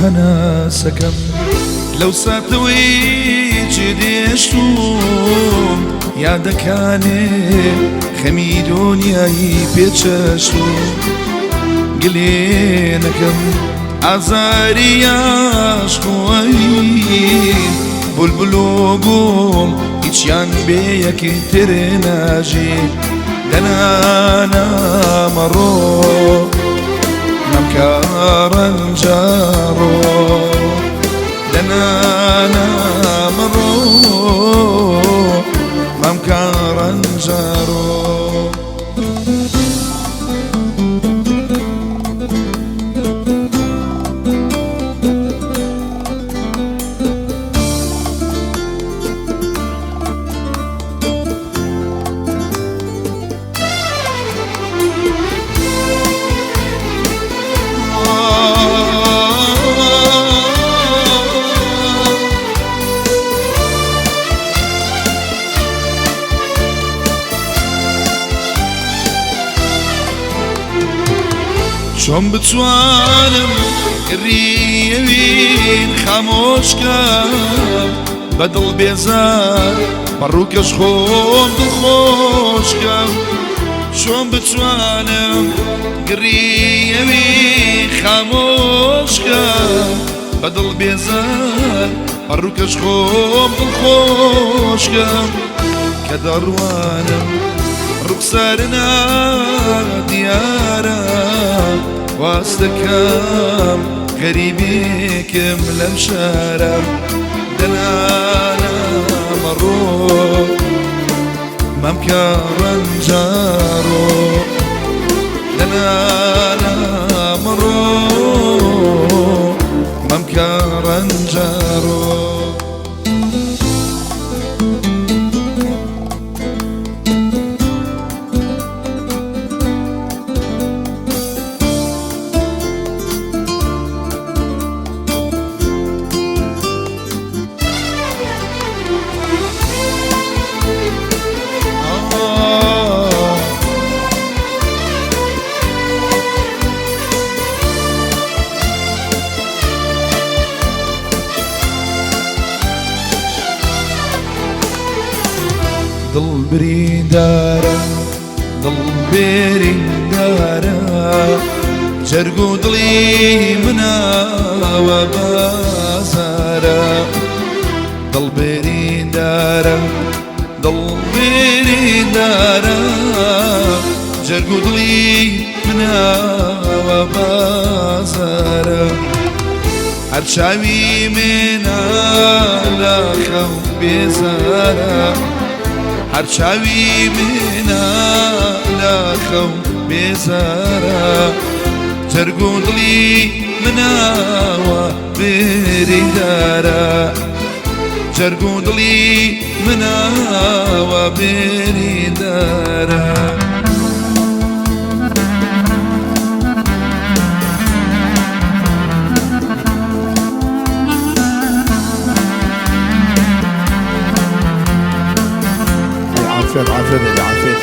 هەناسەکەم لەو ساتەوەی جێدێشتوم یادەکانێ خەمی دۆنیایی پێچەشتوم گلێنەکەم ئازاری عاشقوەی بولبول و گوڵ هیچیان بێ یەکی تر ناژی دەنانا مەڕۆ مەمکە ڕەنجاڕۆ دەنانا مەڕۆ مەمکە ڕەنجاڕۆ. چۆن بتوانم ڕیەوین خامۆشکەم بە دڵ بێزار بە ڕووکەش خۆم دڵخۆشکەم چۆن بتوانم گڕیەوی خامۆشکەم بە دڵ بێزار بە ڕووکەش خۆم دڵخۆشکەم کە دەڕوانم ڕوخسارنا دیارە واز دەکەم غەریبێکم لەم شارە دەنانا مەڕۆ مەمکە ڕەنجاڕۆ دەنانا مەڕۆ مەمکە ڕەنجاڕۆ. دڵ بریندارە دڵ بریندارە جەرگ و دڵی مناوە بازارە دڵ بریندارە دڵ بریندارە جەرگ و دڵی مناوە بازارە هەر چاوی مێنا لە خەو بێزارە هەر چاوی مێنا لە خەو بێزارە جەرگ و دڵی مناوە بریندارە جەرگ و دڵی مناوە بریندارە. عافێت عافێت عافێت.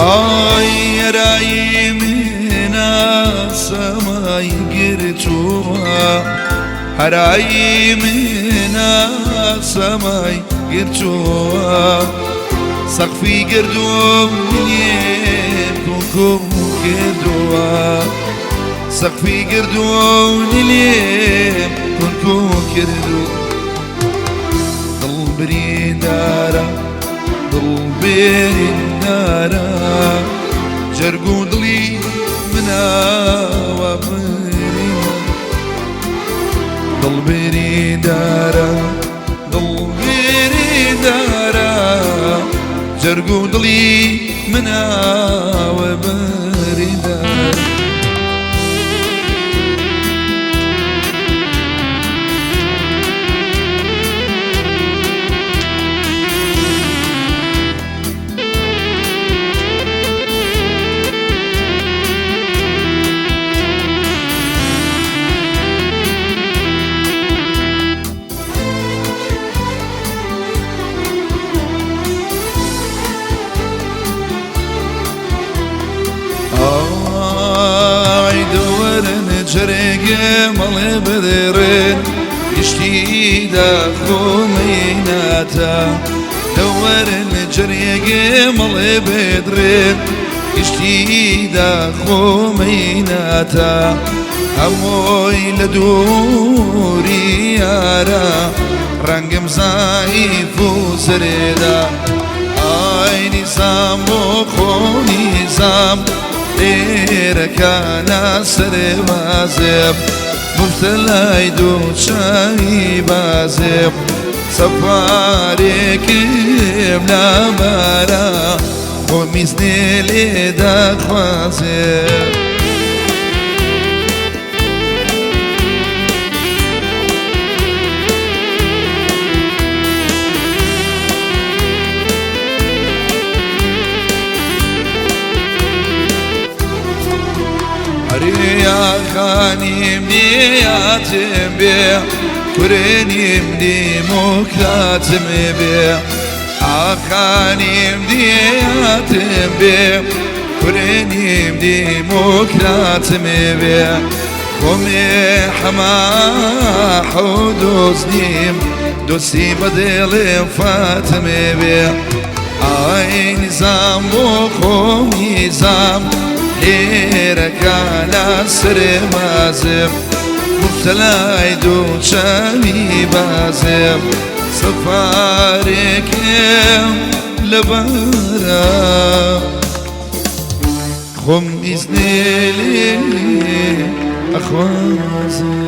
ئای ئەرای منە سەمای گرتووە هەرای منە سەمای گرتووە سەقفی گردووم لێم کۆم کردووە سەقفی گردووم لێم کۆ کردووە دڵ بریندارە دڵ بریندارە جەرگ و دڵی مناوە بریندارە دڵ بریندارە دڵ بریندارە جەرگ و دڵی مناوە بریندارە. مەڵێ بدرێن گشتیدا خۆمەیناتە دەوەرن جەرێگێ مەڵێ بدرێن گشتیدا خۆمەیناتە هەمووی لە دووری یارە ڕەنگم زایف و سەرێدا ئای نیزام بۆ خۆ نیزام لێرەکانە سەرێ بازێ مبتەلای دوو چاوی بازێ سەفارێکم لابارە خۆ میزنێ لێ دەخوازێ. خانیم نیاتم بێ کورێنیم دیموکراتم بێ ئاخانیم دیاتم بێ کورێنیم دیموکراتم بێ خۆمێ حەما حەودۆست نیم دۆستی بەدێڵێم فاتمێ بێ ئای نیزام بۆ خۆم نیزام لێرەکە لە سەرێ بازێم مبتەلای دوو چاوی بازێم سەفارێکم لەبارە خۆم ئیزنێ لێ ئەخوازێم.